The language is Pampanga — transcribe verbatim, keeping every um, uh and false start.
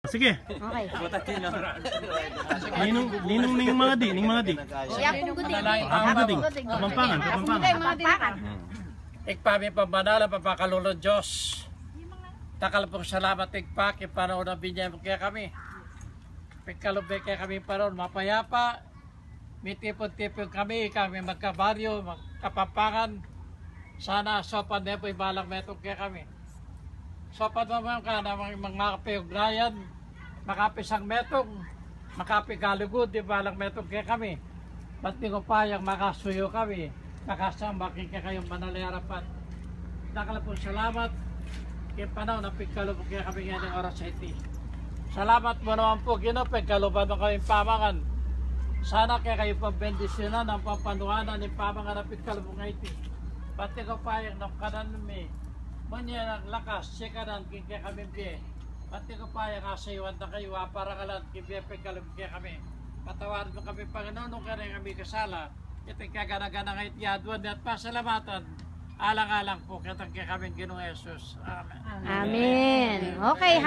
Sige. Okay. Ninung, ninung ning mangadi, ning mangadi. Yapung Guding. Yapung Guding. Kapampangan, Kapampangan. Kapampangan. Ibpa mi pamanalang, Papa, Kalulung Dios. Dakal pung salamat, Ibpa, king panaun a binie mu kekami. Pigkalub me kekami panaun mapayapa. Mitipun-tipun kami, kami magkabaryo, magkapampangan. Sana saupan me pu ing balang metung kekami. Saupan mu man kami ing makapiugnayan, makapisang metung, makapigalugud ing balang metung kekami. Bati ku pa yang makasuyu kami, makasamba king kekayung banal a arapan. Dakal pung salamat king panaun a pigkalub mu kekami ngening oras a iti. Salamat mu naman pu, Ginu, pigkaluban mu kaming pamangan. Sana kekayu pang bendisyunan ampong panuanan ing pamangan a pigkalub mu ngeni. Bati ku pa yang nung kanan mi, munye nang lakas, sikanan king kekaming bie. Bati ku pa yang asayuan da kayu, aparangalan king bie pigkalub mu kekami. Patawaran mu kami, Panginoon, nung kekami kasala. Iti kagana-gana ngeni iti aduan mi at pasalamatan, alang-alang pu ketang kekaming Ginung Jesus. Amen. Amen. Okay,